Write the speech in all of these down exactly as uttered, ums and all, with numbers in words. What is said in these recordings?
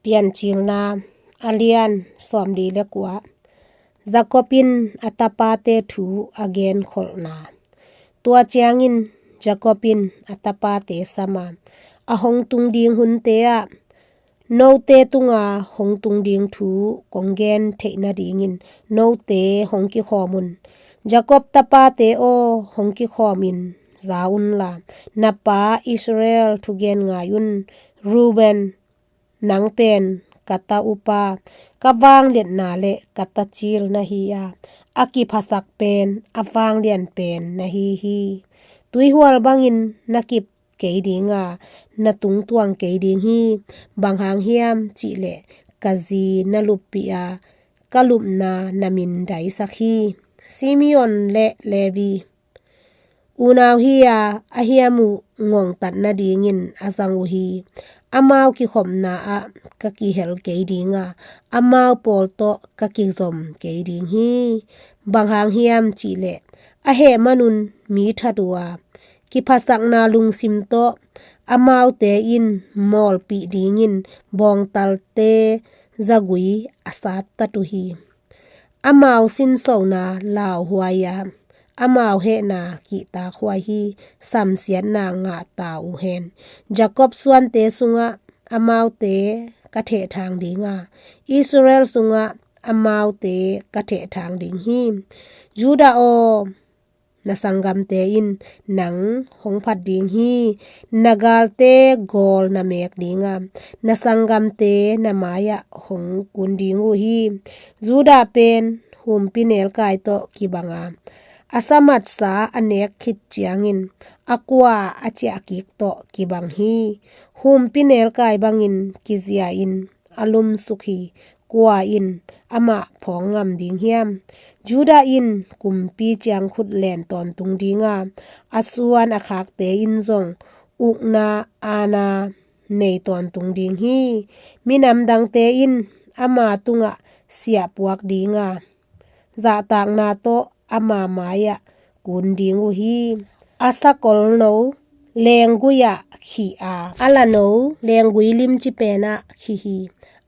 Piancilna a lian sawmli le kua. Jacob in a tapate thu a genkholhna. Tua ciangin Jacob in a tapate sam a, a hong tung ding hunte ah note tunga hong tung ding thu kong gen theih nadingin note hong kikhawm un. Jacob tapate aw, hong kikhawmin za unla, na pa Israel thugen ngai un. Reuben, nang pen ka ta upa, ka vangliatna le ka ta cil na hi a, a kiphasak pen, a vanglian pen na hi hi. Tuihual bangin na kip kei ding a, na tungtuang kei ding hi. Bang hang hiam cihleh ka zi na luppih a, ka lupna na mindaisak hi. Simeon le Levi, unau hi a, a hiam uh ngongtat nadingin a zang uh hi. Amau kikhopna ah ka kihel kei ding a, amau pawl tawh ka kizom kei ding hi. Bang hang hiam cihleh a heh manun mi that uh a, kiphasakna lungsim tawh amaute in mawlpih dingin bawngtalte zagui a sattat uh hi. Amau sinsona lauhuai a, amau hehna kihtakhuai hi. Samsiatna ngah ta uh hen. Jacob suante sungah amaute ka thehthang ding a, Israel sungah amaute ka thehthang ding hi. Judah aw, na sanggamte in nang hong phat ding hi. Na galte gawl na mek ding a, na sanggamte na mai-ah hong kun ding uh hi. Judah pen humpi nelkai tawh kibang a, a samatsa a nek khit ciangin a kua a ciahkik tawh kibang hi. Humpi nelkai bangin kizia-in a lumsuk hi. Kua in amah phawng ngam ding hiam? Judah in kumpi ciangkhut len tawntung ding a, a suan a khakte in zong ukna aana nei tawntung ding hi. Minam dangte in ama tungah siahpuak ding a, zahtakna tawh ama mai-ah kun ding uh hi. A sakolno lenggui-ah khih a, a lano lenggui limci penah khih hi.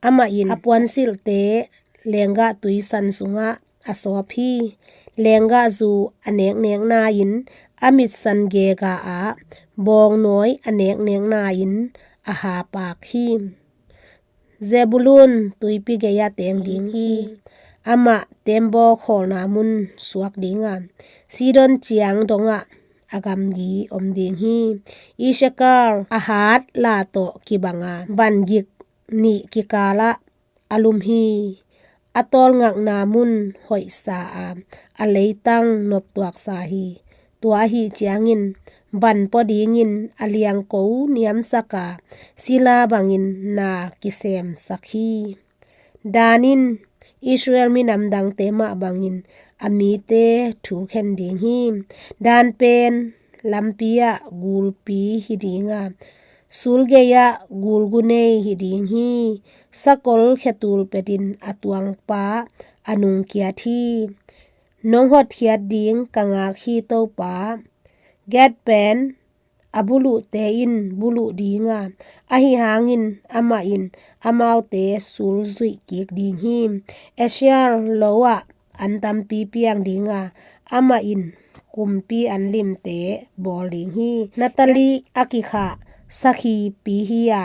Amah in a puansilhte lenggah tuisan sungah a sawp hi. Lenggah zu a neknekna-in a mitsan gega ah, bawngnawi a neknekna-in a hapak hi. Zebulun tuipi gei-ah teng ding hi. Amah tembaw khawlna mun suak ding a, Sidon ciang dongah a gamgi om ding hi. Issakar a hat la tawh kibang a, vangik nih kikalah a lum hi. A tawlngakna mun hoihsa a, a leitang noptuaksa hi. Tua ahi ciangin vanpua dingin a liangko niamsak a, sila bangin na kisemsak hi. Dan in Israel minam dangte mah bangin a mite thukhen ding hi. Dan pen lampi-ah gulpi hi ding a, sulgei-ah gulgunei hi ding hi. Sakol khetul petin a tuangpa a nungkiat hi. Nong hotkhiat ding ka ngak hi, Topa. Gad pen a buluhte in buluh ding a, ahi hangin amah in amaute sulzuih kik ding hi. Asher lo-ah an tampi piang ding a, amah in kumpi an limte bawl ding hi. Naphtali a kikhah sakhipi hi a,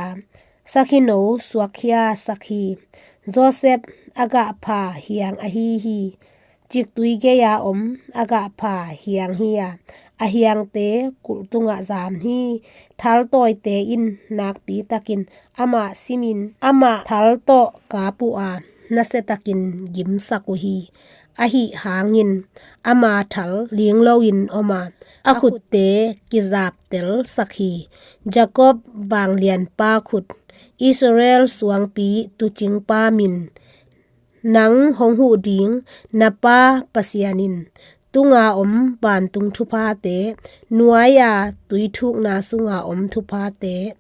sakhino suakkhia sakhi. Josef a gahpha hiang ahi hi. Ciktui gei-a om a gahpha hiang hi a, a hiangte kulh tungah zam hi. Thaltawite in nakpitakin amah simin amah thal tawh kap uh a, nasiatakin gimsak uh hi. Ahi hangin ama thal ling loin om a, a khutte kizaptelsak hi. Jacob vanglianpa khut, Israel suangpi tuucingpa min, nang hong huh ding na pa Pasian in tunga om vantung thuphate, nuai-a tui thukna sunga om thuphate,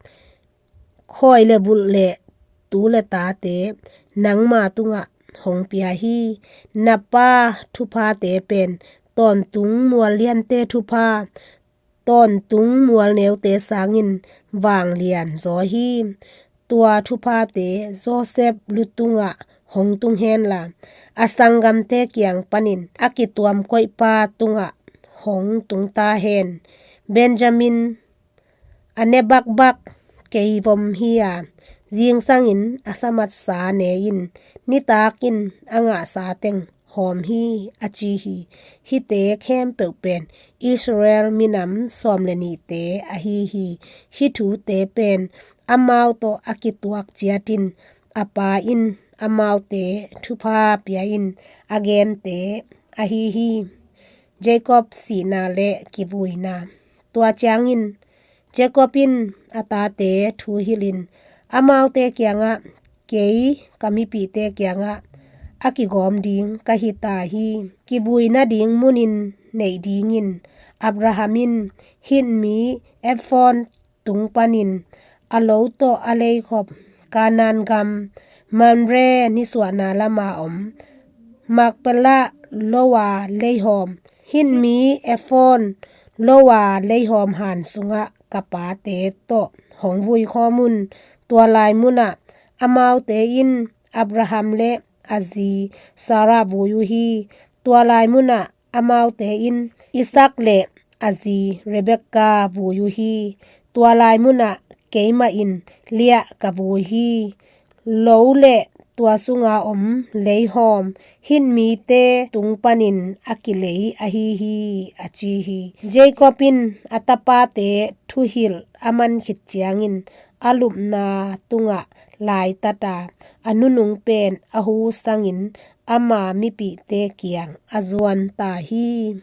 khawi le vulh le tu le tate nangma tungah hong pia hi. Na pa thuphate pen tawntung mual liante thupha, tawntung mual neute sangin vanglian zaw hi. tua thuphate Josef lu tungah hong tung henla, a sanggamte kiang panin a kituam koihpa tungah hong tung ta hen. Benjamin a ne bakbak keivom hi a, zingsangin a samatsa ne in, nitakin a ngahsa teng hawm hi, a ci hi. Hihte khempeuh pen Israel minam sawm le nihte ahi hi. Hih thute pen amau tawh a kituak ciatin a pa in amaute thupha pia in a gente ahi hi. Jacob sihna le kivuina. Tua ciangin Jacob in a tate thu hilhin, amaute kiangah, kei ka mipihte kiangah a kigawm ding ka hi ta hi. Kivuina ding munin neih dingin Abraham in Hit mi Efron tung panin a lo tawh a leikhop Kanaan gam Mamre nisuahna lama om Makpela lo a leihawm Hit mi Efron lo a leihawm han sungah ka pate tawh hong vui khawm un. Tua lai munah amaute in Abraham le a zi Sarah vui uh hi. Tua lai munah amaute in Isaac le a zi Rebekah vui uh hi. Tua lai munah keimah in Leah ka vui hi. Lo le tua sunga om leihawm Hit mite tung panin a kilei ahi hi, a ci hi. Jacob in a tapate thuhilh a man khit ciangin a lupna tungah laitat a, a nunung pen a hu sangin ama mipihte kiang a zuan ta hi.